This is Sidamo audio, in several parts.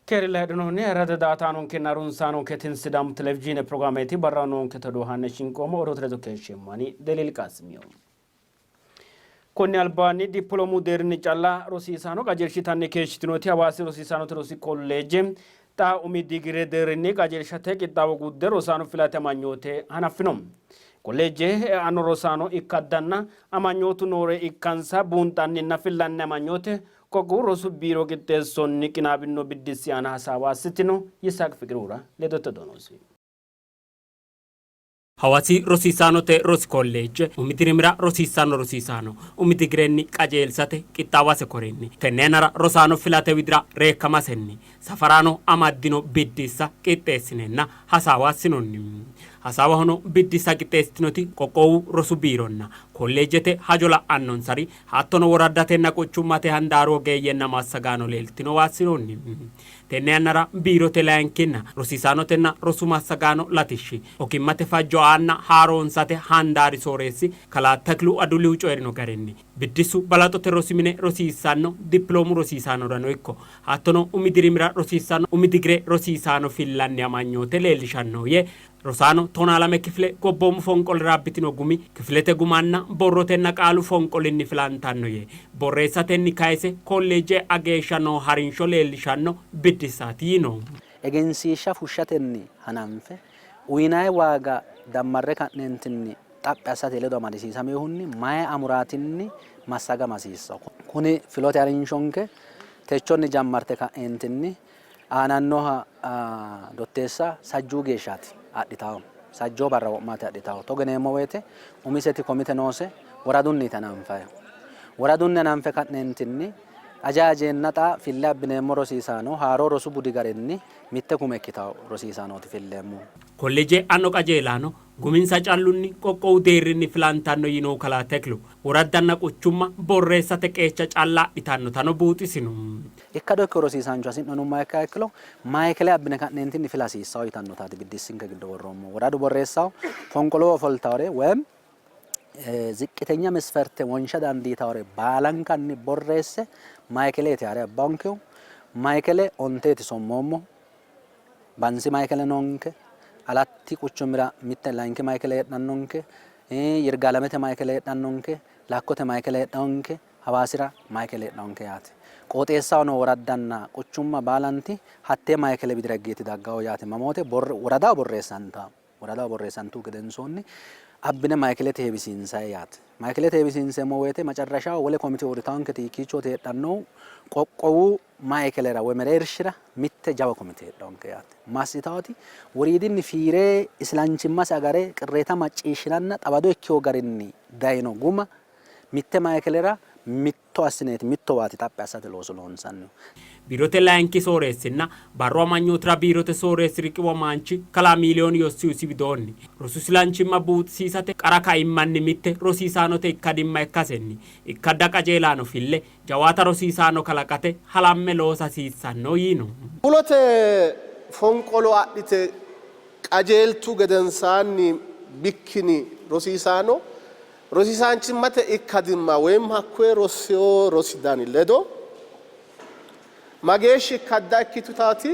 Keerilla heedhinoonni ayirrado daa''ataanonkenna harunsaanonke tini Sidaamu Televizhiine pirogiraameeti. Barraho noonke todoo haa'ne shinqoommo odoote ledo keeshsheemmo ani Deliil Qaasimiyo. Konni albaanni dippoloomu deerrinni calla rosiisaano qajeelshitanni keeshshitinoti Hawaasi Rosiisaanote Rosi Kolleeje xa umi digire deerrinni qajeelshate qixxaawo gudde rosaano filate amanyoote hanaffino. Kolleeje e'anno rosaano ikkaddanna amanyootu noore ikkansa buunxanninna fillanni amanyoote Qoqqowu Rosu Biiro qixxeessonni qinaabino biddissi aana hasaawa assitino. Yisaaq Fiqirura ledote odoo noosi. Hawaasi Rosiisaanote Rosi Kolleejje umi dirimira rosiissanno rosiisaano umi digirenni qajeelsate qixxaawase korinni tenne yannara rosaano filate widira reekkamasenni safaraano amaddino biddissa qixxeessineenna hasaawa assinoonni. Hasaawahono biddissa qixxeessitinoti qoqqowu rosu biironna kolleejjete hajo la'annonsari hattono woraddatenna quchummate handaaru ogeeyyenna massagaano leeltinowa assinoonni. Tenne yannara biirote layinkinna rosiisaanotenna rosu massagaano latishshi ogimmate fajjo aanna haaroonsate handaari sooreessi kalaa Tekilu Adulihu coyi'rino garinni, biddissu balaxote rosi mine rosiissanno dippiloomu rosiisaanorano ikko hattono umi dirimira rosiissanno umi digire rosiisaano fillanni amanyoote leellishannoho yee, rosaano tonaalame kifile gobboomu fonqolira abbitino gumi kifilete gumanna borrotenna qaalu fonqolinni filantanno yee, borreessatenni kayse kolleeje e'a geeshsha noo harinsho leellishanno biddissaati yiino. Egensiishsha fushshatenni hananfe uynanni waaga dammarre ka'neentinni xaphi assate ledo amadisiisaminohunni mayi amuraatinni massagama hasiissanno. Kuni filote harinshonke techonni jammarte ka'eentinni aanannoha dotteessa sajjuu geeshshaati adhitannohu. Sajjoo barra wo'maati adhitannohu. Togo yineemmo woyte umiseti komite noose woradunniiti hananfannihu. Woradunni hananfe ka'neentinni aja ajeenna xa fille abbineemmo rosiisaano haaroo rosu budi garinni mitte kume ikkitanno rosiisaanooti filleemmohu. Kolleeje e'anno qajeelaano guminsa callunni qoqqowu deerrinni filantanno yiinohu kalaa Teklu, woraddanna quchumma borreessate qeecha calla adhitannotano buuxisino. Ikkado ikkino rosiisaancho hasi'nanummoha ikkiha ikkiro maayikele abbine ka'neentinni fila hasiissanno yitannotaati biddissinke giddo worroommohu. Woradu borreessaho fonqoloho ofoltawore woyim ziqqitenya mesferte wonsha dandiitawore baalankanni borreesse maayikeleeti haare abbawonkehu. Maayikele onteeti sommoommohu. Bansi maayikele noonke. Alatti quchumira mitte layinki maayikele heedhannonke. Yirgaalamete maayikele heedhannonke. Lakkote maayikele heedhannonke. Hawaasira maayikele heedhannonke yaate. Qooxeessaho noo woraddanna quchumma baalanti hattee maayikele widira higgeeti daggawo yaate. Mamoote woradaho borreessantawo. Woradaho borreessantuhu gedensoonni abbine maayikilete heewisiinsayi yaate. Maayikilete heewisiinseemmo woyte macarrashaho wole komite uurritaanketi hiikkiichooti heedhannohu qoqqowu mayikelera woy mereershira mitte jawa komite heedhonke yaate. Massitaati woriidinni fiire islanchimmasi agare qirreeta macciishshinanna xawado ikkino garinni dayino guma mitte mayikelera mitto assineeti mittowaati xaphi assate looso loonsannihu. Biirote layinki sooreessinna barru amanyootira biirote sooreessi riqiwamaanchi kalaa Miiliyoon Yossiusi widoonni, rosu silanchimma buuxisiisate qara kaimmanni mitte rosiisaanote ikkadimma ikkasenni ikkadda qajeelaano fille jawaata rosiisaano kalaqate halamme loosa hasiissanno yiino. Fulote fonqolo adhite qajeeltu gedensaanni bikkini rosiisaano rosiisaanchimmate ikkadimma woyim hakkuye rossino rosi dani ledo mageeshshi ikkadda ikkitutaati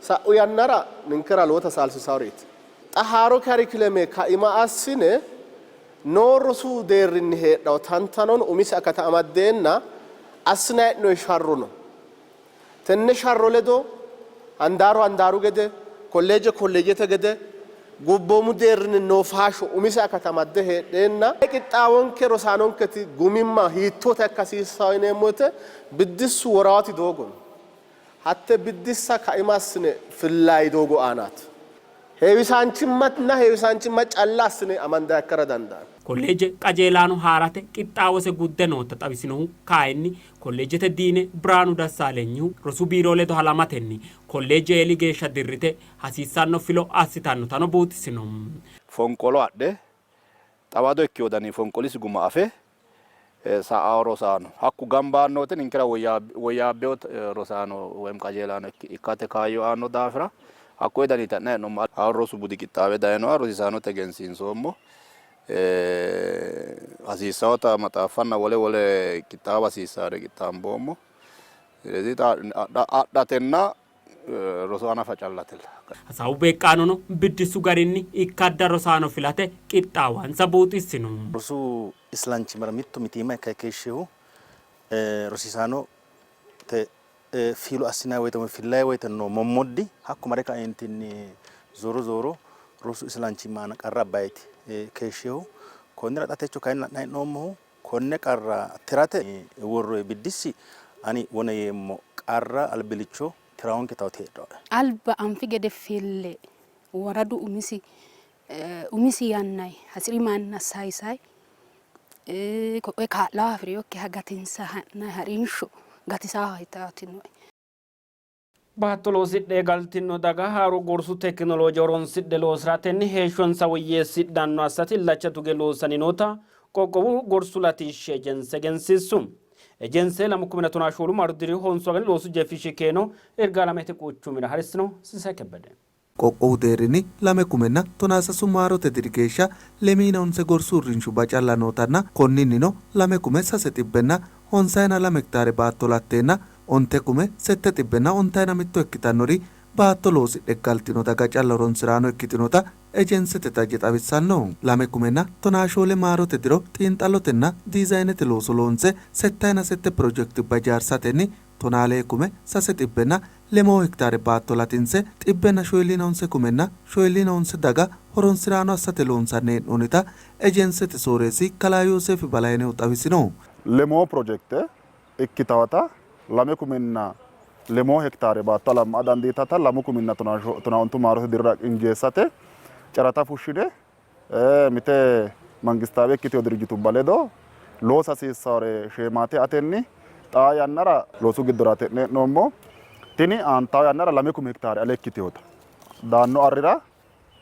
sa'u yannara ninkera lowota saalsiisaworeeti. Xa haaro karikileme kaima assine noo rosu deerrinni heedhanno tantanono umise akata amaddeenna assinanni hee'noonni sharro no. Tenne sharro ledo handaaru handaaru gede, kolleeje kolleejete gede, gobboomu deerrinni noo faasho umise akata amadde heedheenna qixxaawonke rosaanonketi gumimma hiittoota ikka hasiissanno yineemmo woyte biddissu woraati doogo no. Hatte biddissa kaima assine fillayi doogo aanaati. Heewisaanchimmanna heewisaanchimma calla assine amandanniha ikkara dandaanno. Kolleeje qajeelaano haa'rate qixxaawose gudde noota xawisinohu kayinni Kolleejete Diine Birhaanu Dassaalenyihu, rosu biiro ledo halamatenni kolleeje eeli geeshsha dirrite hasiissanno filo assitannotano buuxisino. Fonqolo adhe xawado ikkino dani fonqolisi guma afe sa'ao rosaano hakku gamba yaanno woyte ninkera woyyaabbino rosaano woyim qajeelaano ikkate kaayyo aanno daafira hakkoye daniiti ha'nanni hee'noommo. Haaro rosu budi qixxaawe dayinoha rosiisaanote egensiinsoommo. Hasiissannota maxaaffanna wole wole qixxaawa hasiissannore qixxaamboommo. ስለዚህ xa adhatenna Roso hanafa callatella. Hasaawu beeqqaanono biddissu garinni ikkadda rosaano filate qixxaawansa buuxissino. Rosu islanchimmara mittu mitiimma ikkayi keeshshinohu rosiisaanote fiilo assinanni woyte woy fillanni woyte noo mommoddi hakko mare kaeentinni zooro zooro rosu islanchimma aana qarra abbayiiti keeshshinohu. Konnira xa techo kayinni la'nanni hee'noommohu konne qarra tirate worroyi biddissi ani wona yeemmo qarra albilicho tirawonke tawoti heedhinoe. Alba anfi gede fille woradu umisi umisi yannayi hasi'ri manna sayisayi ko'oye kaa'lawo afi'rinokkiha gatinsa ha'nayi ha'rinsho gatisaho yitaati nooe. Baatto loosidhe galtino daga haaru gorsu tekinolooje horonsidhe loosiratenni heeshshonsa woyyeessidhanno assate illacha tuge loosanni noota qoqqowu gorsu latishshi ejense egensiissu. Ejense 2014 maaru diri honsu agani loosu jeefishshi keeno Irgaalamete quchumira harissino. Sisay Kebbede. Qoqqowu deerrinni 2013 maarote diri geeshsha 29 gorsu uurrinshubba calla nootanna konninnino 2,992 hektaare baatto latteenna 9,791 ikkitannori baatto loosidhe galtino daga calla horonsiraano ikkitinota ejensete taje xawissanno. 2014 maarote diro xiinxallotenna diizaynete looso loonse 77 pirojekitubba ijaarsatenni 13,306 hektaare baatto latinse 149,049 daga horonsiraano assate loonsanni hee'noonnita ejensete sooreessi kalaa Yoosefi Balaynehu xawisino. Lemoo pirojekte ikkitawata 2,006 hektaare baatto alamma dandiitata 2019 maarote dirira injeessate carata fushshine mite mangistaawe ikkiteyo dirijitubba ledo loosa hasiissawore sheemaate atenni xaa yannara loosu giddora te'ne hee'noommo. Tini aantawo yannara 2,000 hektaare ale ikkiteyota daanno arrira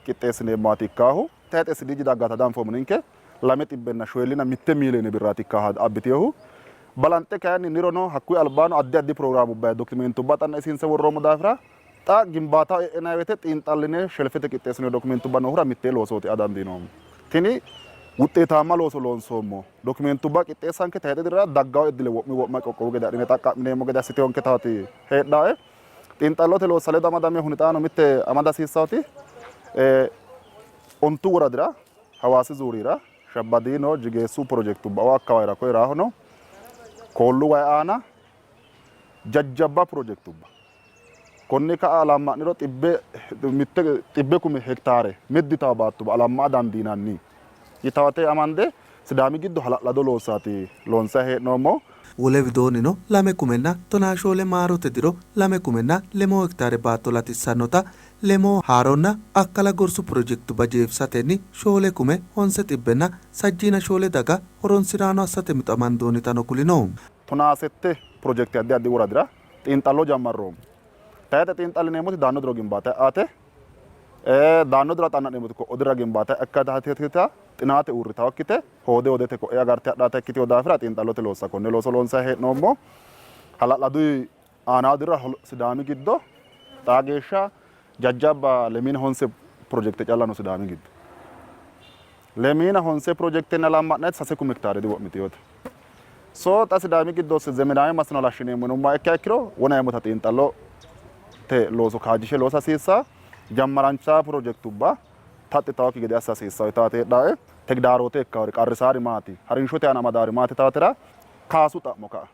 qixxeessineemmowaati ikkaahu. Tayxe SDG daggata danfoommo ninke 241 miiliyoone birraati ikkaaha abbiteyohu. Balanxe kayinni nirono hakkuyi albaano addi addi pirogiraamubba dokumentubba xanna isiinse worroommo daafira xa gimbaataho e'inanni woyte xiinxalline shelfete qixxeessinoonni dokumentubba noohura mittee loosooti ea dandiinoommo. Tini wuxxeetaamma looso loonsoommo dokumentubba qixxeessanke tayxe dirira daggawo iddile wo'mi wo'ma qoqqowu gede adhine xaqqa'mineemmo gede assiteyonketaati heedhae. Xiinxallote loossa ledo amadame hunixaano mitte amada hasiissawoti ontu woradira Hawaasi zuurira Shabbadiino Jigeessu pirojekitubba o akkawaawira koye raahono Koollu wayi aana jajjabba pirojekitubba konni ka'a alamma'niro xibbe mitte xibbe kume hektaare meddi tawa baattuba alamma dandiinanni yitawate amande Sidaami giddo hala'lado loossaati loonsanni hee'noommo. Wole widoonnino 2014 maarote diro 2,006 hektaare baatto latissannota lemoo haaronna akkala gorsu pirojekitubba jeefisatenni 9,974 daga horonsiraano assate mixo amandoonnitano kulino. Tonaasette pirojekite addi addi woradira xiinxallo jammarroommo. Tayxe xiinxallineemmoti daanno diro gimbaata eate, daanno diro xanna'neemmoti ko'o dirra gimbaata ikkata xinaate uurritawokkite hoode hoodete ko'e agarte hadhaata ikkitino daafira xiinxallote loossa konne looso loonsanni hee'noommo. Hala'laduy aanaa dirra Sidaami giddo xaa geeshsha jajjabba lemiina honse pirojekite calla no Sidaami giddo. Lemiina honse pirojekitenna lamma'nayiti 3,000 hektaare diwo'mitinote. So xa Sidaami giddo zemenaawe masino halashshineemmo yinummoha ikkiha ikkiro wonayeemmota xiinxallote looso kaajjishe loosa hasiissa. Jammarancha pirojektubba taxxitawokki gede assa hasiissanno yitaate heedhae. Tegdaaroote ikkawori qarrisaari maati? Harinshote aana amadaari maati yitaatera kaasu xa'mo ka'a.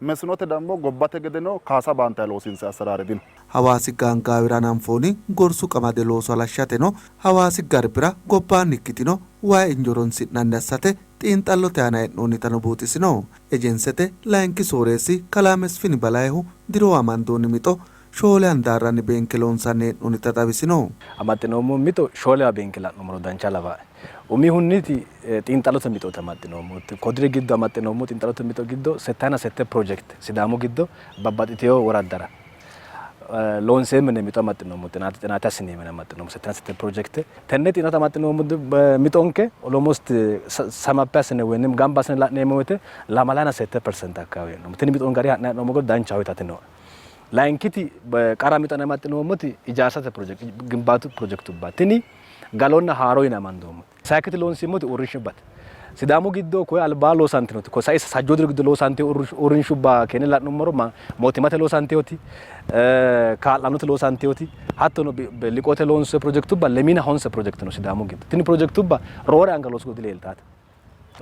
Mesinote dammo gobbate gedeno kaasa baantayi loosinse assaraare dino. Hawaasi gaangaawira hananfoonni gorsu qamade looso halashshateno Hawaasi garbira gobbaanni ikkitino wayi injo horonsi'nanni assate xiinxallote aana hee'noonnitano buuxisino. Ejensete layinki sooreessi kalaa Mesfini Balayihu diroho amandoonni mixo shoole handaarranni beenke loonsanni hee'noonnita xawisino. Amaxxinoommo mixo shoolewa beenke la'nummoro dancha lawae. Umihunniti xiinxallote mixooti amaxxinoommo. Ko diri giddo amaxxinoommo xiinxallote mixo giddo settayina sette pirojekte Sidaamu giddo babbaxxitino woraddara loonseemmo yine mixo amaxxinoommo. Xinaate xinaate assineemmo yine amaxxinoommo settayina sette pirojekte. Tenne xinaate amaxxinoommo mixonke almost samappe assine woyi gamba assine la'neemmo woyte lamalayina sette percent akkawawi hee'noommo. Tini mixonke gari ha'nayi hee'noommo gari danchaho yitate nooe. Layinkiti qara mixo amaxxinoommoti ijaarsate pirojekte gimbaatu pirojekitubba tini galonna haaro yine amandoommote. Sayikkiti loonseemmoti uurrinshubbate. Sidaamu giddo koye albaa loosantinoti ko sai sajjoo diro giddo loosantino uurrinshubba keene la'nummoro mootimmate loosantinoti, kaa'lanote loosantinoti hattono liqoote loonsoonni pirojekitubba lemina honse pirojekite no Sidaamu giddo. Tini pirojekitubba roore anga loosu giddo dileeltaate.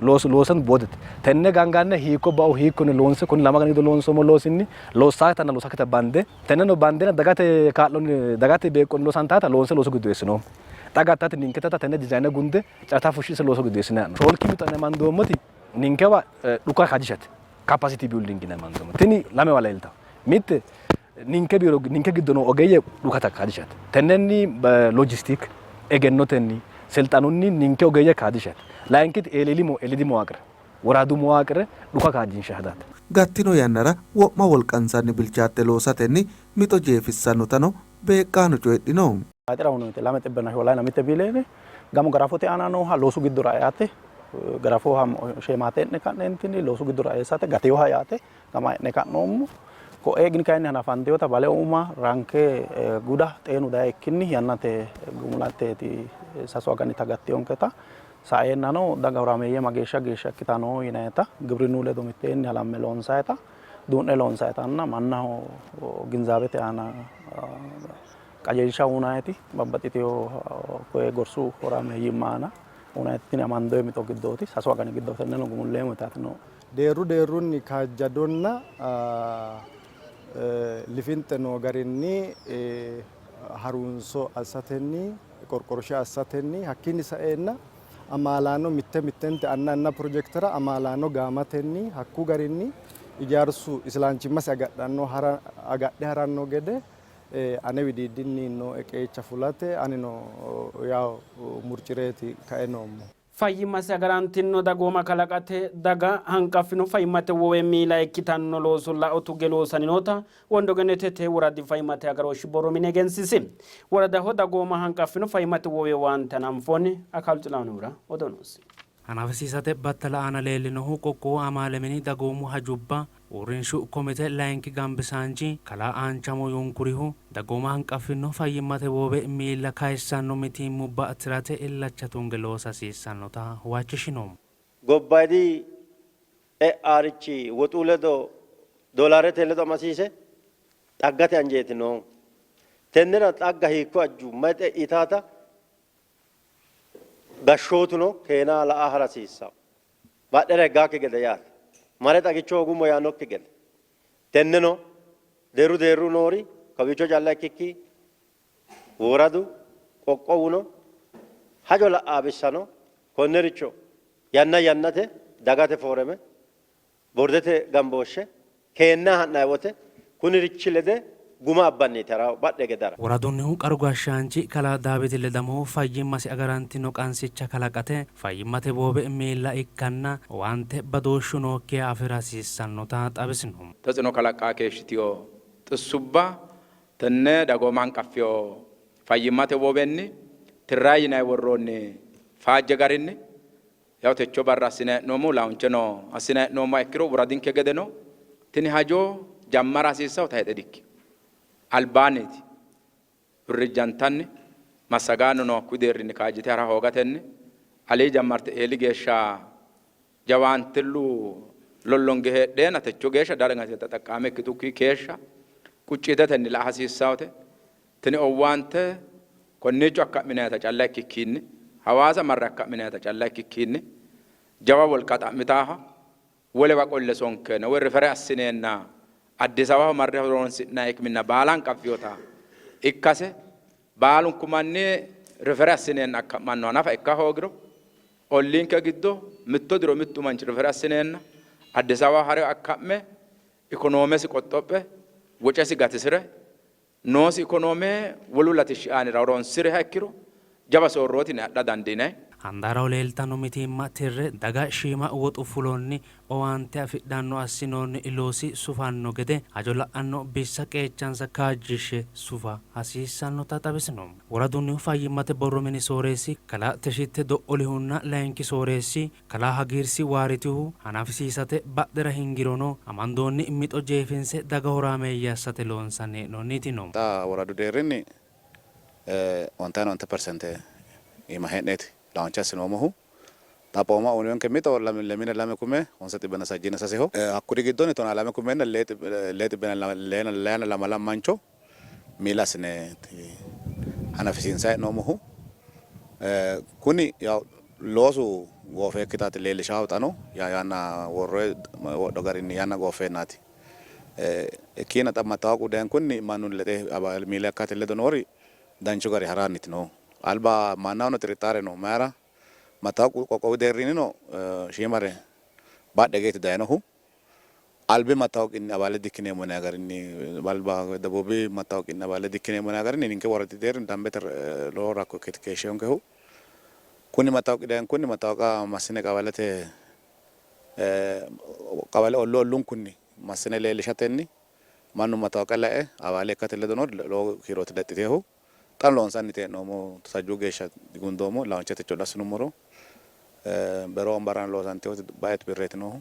Loosu loosan boodete. Tenne ganganne hiikko ba'u hiikkonne loonse konni lama giddo loonsoommo loosinni loossatanna loosakkita bande tenneno bandena dagate kaa'lonni dagate beeqqonni loosantaata loonse loosu giddo eessinoommo. Xa gattati ninketata tenne dizayine gunde carta fushshise loosu giddo eessine ha'no. Shoolki mixo ane amandoommoti ninkewa dhuka kaajjishate capacity building yine amandoommo. Tini lamewa leeltawo. Mitte ninke biiro ninke giddo noo ogeeyye dhuka kaajjishate. Tennenni logistic egennotenni silxanunni ninke ogeeyye kaajjishate. Layinkiti eelili eelidi muwaaqire woradu muwaaqire dhuka kaajjinshe hadate. Gattino yannara wo'ma wolqansanni bilchaatte loosatenni mixo jeefissannotano beeqqaano coyidhino. Tayxera uyinoonnite 241 biiliyoone gamu garafote aana nooha loosu giddora eate garafoha sheemaate e'ne ka'neentinni loosu giddora eessate gateyoha yaate gama e'ne ka'noommo. Ko'ee gini kayinni hanafantinota bale uma ranke guda xeenu dayikkinni yannate gumulateeti sasu aganita gattiyonketa saeennano daga horaameeyye mageeshsha geeshsha ikkitano yinayita gibrinnu ledo mitteenni halamme loonsayita duu'ne loonsayitanna mannaho ginzaabete aana qajeelsha uynayiti babbaxxitino koye gorsu horaameeyyimma aana uynayiti tini amandoonni mixo giddooti. Sasu agani giddo tenneno gumulleemmo yitaati noo. Deerru deerrunni kaajjadonna lifinxe noo garinni harunso assatenni qorqorsha assatenni hakkiinni saeenna amaalaano mitte mittente anna anna pirojekitera amaalaano gaamatenni hakku garinni ijaarsu isilaanchimmasi agadhanno agadhe haranno gede ane widiidinni nooe qeecha fulate anino yawo murcireeti kae noommo. Fayyimmase agarantino dagooma kalaqate daga hanqaffino fayyimmate wowe miila ikkitanno looso lao tuge loosanni noota Wondo Gennetete woradi fayyimmate agarooshshi borro mini egensiisi. Woradaho dagooma hanqaffino fayyimmate wowe owaante hananfoonni. Akaalu Xilahuunihura odoo noosi. Hanafisiisate battala aana leellinohu qoqqowu amaale mini dagoomu hajubba uurrinshu komite layinki gambisaanchi kalaa Aanchamo Yunkurihu, dagooma hanqaffinno fayyimmate woowe miilla kayissanno mitiimmubba tirate illacha tunge loosa hasiissannota huwachishino. Gobbayidi e'aarichi woxu ledo doolaarete ledo amasiise xaggate anjeeti noohu. Tennera xagga hiikko ajju, may xe'i yitaata gashshootuno keena la'a hara hasiissanno. Badhera higgaakki gede yaate. Mare xagicho hoogummo yaannokki gede. Tenneno deerru deerru noori kawiicho calla ikkikki woradu, qoqqowuno hajo la'aa bissano konnericho yanna yannate dagate fooreme, bordete gambooshshe keennanni ha'nanni wote kunirichi lede guma abbanniiti harahu badhe hige dara. Woradunnihu qaru gashshaanchi kalaa Daawiti Ledamohu fayyimmasi agarantino qansicha kalaqate fayyimmate boowe miilla ikkanna owaante badooshshu nookkiha afi'ra hasiissannota xawisino. Tetsino kalaqqaa keeshshitino xissubba tenne dagooma hanqaffino fayyimmate woowenni tirranni yinanni worroonni faajje garinni Yaw techo barra assinanni hee'noommohu launcheno assinanni hee'noommoha ikkiro woradinke gedeno tini hajo jammara hasiissanno tayixe dikkino. Albaanniiti wirrijjantanni massagaanono hakkuy deerrinni kaajjite hara hoogatenni alii jammarte eeli geeshsha jawaantillu lollonge heedheena techo geeshsha dagate xaqqaame ikkitukki keeshsha qucciitetenni la'a hasiissannote. Tini owaante konniicho akka'minayita calla ikkikkiinni Hawaasa marre akka'minayita calla ikkikkiinni jawa wolqa xa'mitaaha wolewa qolle sonkeena woy rifere assineenna Addis Ababaho marre horoonsi'nanni hikkiminna baalanka affinota ikkase baalunku manni rifere assineenna akka'mannoha nafa ikka hoogiro olliinke giddo mitto diro mittu manchi rifere assineenna Addis Ababaho hare akka'me ikonoomesi qoxxophe wocesi gatisire Noosi ikonoome wolu latishshi aanira horoonsi'riha ikkiro jawa soorrooti yine adha dandiinanni. Handaaraho leeltanno mitiimma tirre daga shiima woxu fulonni owaante afidhanno assinoonni loosi sufanno gede hajo la'anno bissa qeechansa kaajjishshe sufa hasiissannota xawisino. Woradunnihu fayyimmate borro mini sooreessi kalaa Teshitte Do'olihunna layinki sooreessi Kalaa Hagiirsi Waaritihu hanafisiisate badhera hingirono amandoonni mixo jeefinse daga horaameeyye assate loonsanni hee'noonni yitino. Xa woradu deerrinni ontayina onte persente iima hee'neeti launche assinoommohu. Xaphooma uyinonke mixo lemina lame kume honse xibbenna sajjiina saseho. Hakkuri giddonni tonaa lame kumenna lee xibbenna leyana lamala mancho miila assineeti hanafisiinsanni hee'noommohu. Kuni yaw loosu goofekkitaati leellishaahu xa no yanna worroyi wodho garinni yanna gooffeennaati. Ikkiina xa mattawoqu dayinkunni mannu lede miila ikkate ledo noori danchu gari haraanniti noohu. Alba mannahono xirixxaare no. Mayira mattawoqu qoqqowu deerrinnino shiimare badhe higeeti dayinohu. Albi mattawoqinni abaale dikkineemmo yinanni garinni alba Debuubi mattawoqinni abaale dikkineemmo yinanni garinni ninke woradi deerrinni dambete lowo rakko ikkeeti keeshshinonkehu. Kuni mattawoqi dayinkunni mattawoqa massine qawalete qawale ollu ollunkunni massine leellishatenni mannu mattawoqa lae abaale ikkate ledono lowo kiirooti lexxitinohu. Xa loonsanniiti hee'noommohu sajjuu geeshsha digundoommo. Launche techo assinummoro bero wombarrano loosantinoti baete birreeti noohu.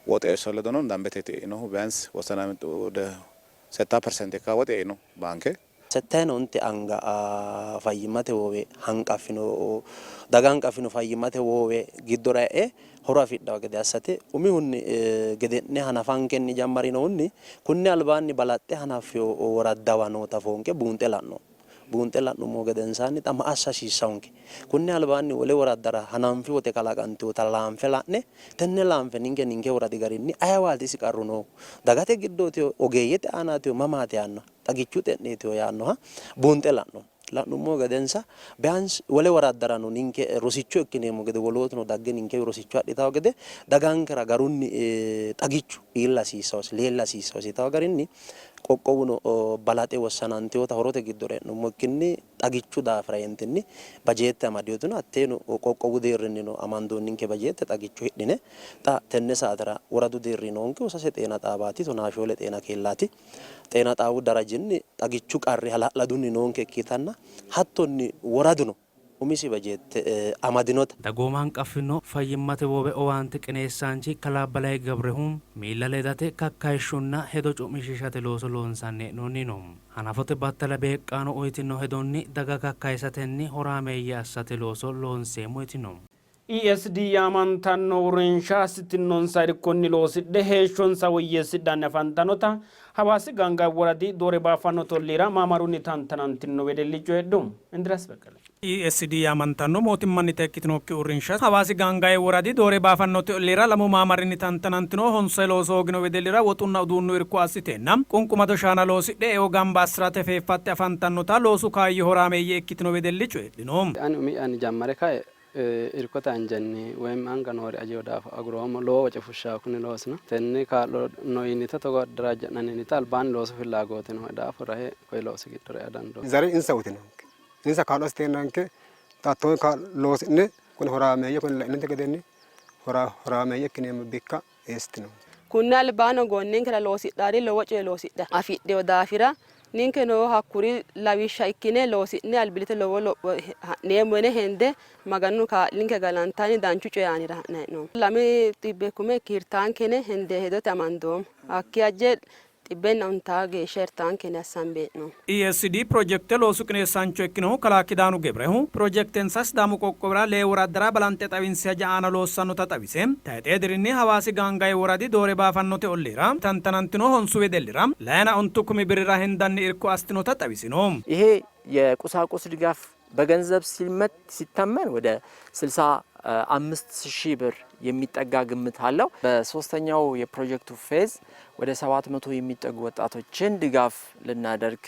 Woxu eesso ledono dambeteeti einohu biyansi wossaname setta percent ikka woxi eino baanke. Settayina onte anga fayyimmate woowe hanqaffino daga hanqaffino fayyimmate woowe giddora e'e horo afidhanno gede assate umihunni gede'ne hanafankenni jammarinohunni kunni albaanni balaxxe hanaffino woraddawa noota foonqe buunxe la'no. Buunxe la'nummo gedensaanni xa ma assa hasiissawonke? Kunni albaanni wole woraddara hananfi wote kalaqantinota laanfe la'ne tenne laanfe ninke ninke woradi garinni ayewaati isi qarru noohu? Dagate giddootiro, ogeeyyete aanaatiro, mamaati yaannoha, xagichu xe'neetiro yaannoha buunxe la'no. La'nummo gedensa biyansi wole woraddarano ninke rosicho ikkineemmo gede wolootuno dagge ninkewi rosicho adhitawo gede dagankera garunni xagichu iilla hasiissawosi leella hasiissawosi yitawo garinni qoqqowuno balaxe wossanantinota horote giddora e'nummokkinni xagichu daafira yentinni bajeette amadinotino hatteeno qoqqowu deerrinnino amandoonninke bajeette xagicho hidhine xa tenne saatera woradu deerri noonkehu sase xeena xaabaati tonaa shoole xeena keellaati. Xeena xaawu darajinni xagichu qarri hala'ladunni noonke ikkitanna hattonni woraduno umisi bajeette amadinota. Dagooma hanqaffino fayyimmate wowe owaante qineessaanchi kalaa Balayi Gebrehu, miilla ledate kakkayishshunna hedo cu'mishiishate looso loonsanni hee'noonni yiino. Hanafote battala beeqqaano uytino hedonni daga kakkayisatenni horaameeyye assate looso loonseemmo yitino. ESD yaamantanno uurrinsha assitinonsa irkonni loosidhe heeshshonsa woyyeessidhanni afantannota Hawaasi Gaangaawi woradi Doore Baafanno Tolliira maamarunni tantanantino wedelli coyidhu. Indiriyaas Beqqele. ESD yaamantanno mootimmannita ikkitinokki uurrinsha Hawaasi Gaangaawi woradi Doore Baafanno Tolliira lamu maamarinni tantanantino honse looso hoogino wedellira woxunna uduunnu irko assiteenna qunqumado shaana loosidhe eo gamba assi'rate feeffatte afantannota loosu kaayyo horaameeyye ikkitino wedelli coyidhino. Ani umi'yanni jammare kae Irkote anjenni woyim anga noori ajino daafo aguroommo. Lowo woce fushshanno kuni loosino. Tenne kaa'lo no yinita togo addaraajja'nanni yinita albaanni loosu fillaagooti nooe daafo rahe koyi loosi giddora ea dandoommo. Zare insa uyitinonke. Insa kaa'lo assiteennanke xa hattoo kaa'lo loosi'ne kuni horaameeyye kuni la'ininte gedenni horaameeyye ikkineemmo bikka eessitinonke. Kunni albaano gonninkera loosidhannori lowo coye loosidhe afidhino daafira ninkeno hakkuri lawishsha ikkine loosi'ne albillitte lowo lopho ha'neemmo yine hende Maganu kaa'linke galantanni danchu coyi aanira ha'nanni hee'noommo. Lame xibbe kume kiirtaanke yine hende hedote amandoommo. Hakkii ajje xibbenna ontaa geeshsha hirtaanke yine assambe hee'noommo. ESD pirojekte loosu qineessaancho ikkinohu kalaa Kidaanu Gebrehu, pirojektensa Sidaamu qoqqowira lee woraddara balanxe xawinsi haja aana loossannota xawise, tayxee dirinni Hawaasi Gaangaye woradi Doore Baafannote olliira tantanantino honsu wedellira layina ontu kumi birrira hendanni irko assitinota xawisino. ይሄ የቁሳቁስ ድጋፍ በገንዘብ ሲመት ሲተመን ወደ 65 ሺህ ብር የሚጠጋ ግምት አለው። በሶስተኛው የፕሮጀክቱ ፌዝ ወደ 700 የሚጠጉ ወጣቶችን ድጋፍ ልናደርግ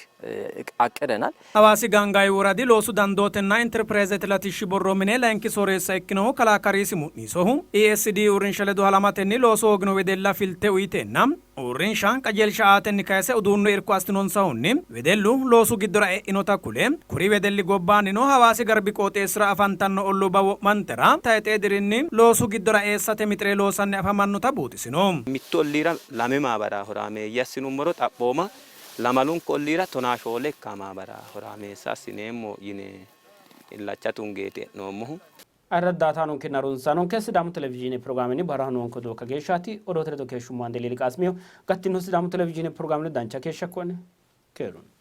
አቅደናል። Hawaasi Gaangaawi woradi loosu dandootenna Interpirayzete latishshi borro mine layinki sooreessa ikkinohu kalaa Kariisi Mu'niisohu, ESD uurrinsha ledo halamatenni looso hoogino wedella filte uyiteenna uurrinsha qajeelsha aatenni kayse uduunnu irko assitinonsahunni wedellu loosu giddora e'inota kule, kuri wedelli gobbaannino Hawaasi Garbi qooxeessira afantanno olluubba wo'mantera tayxee dirinni loosu giddora eessate mixi're loosanni afamannota buuxisino. Mittu olliira lame maabara horaameeyye assinummoro xaphooma lamalunku olliira tonaa shoole ikkaa maabara horaameessa assineemmo yine illacha tungeeti e'noommohu. Ayirradu daaataanonkenna harunsaanonke Sidaamu Televizhiine pirogiraamenni barraho noonke odoo kageeshshaati. Odoote ledo keeshshummo Ande Liili Qaasimiho. Gattino Sidaamu Televizhiine pirogiraamenni dancha keeshsha ko'ne keerunni.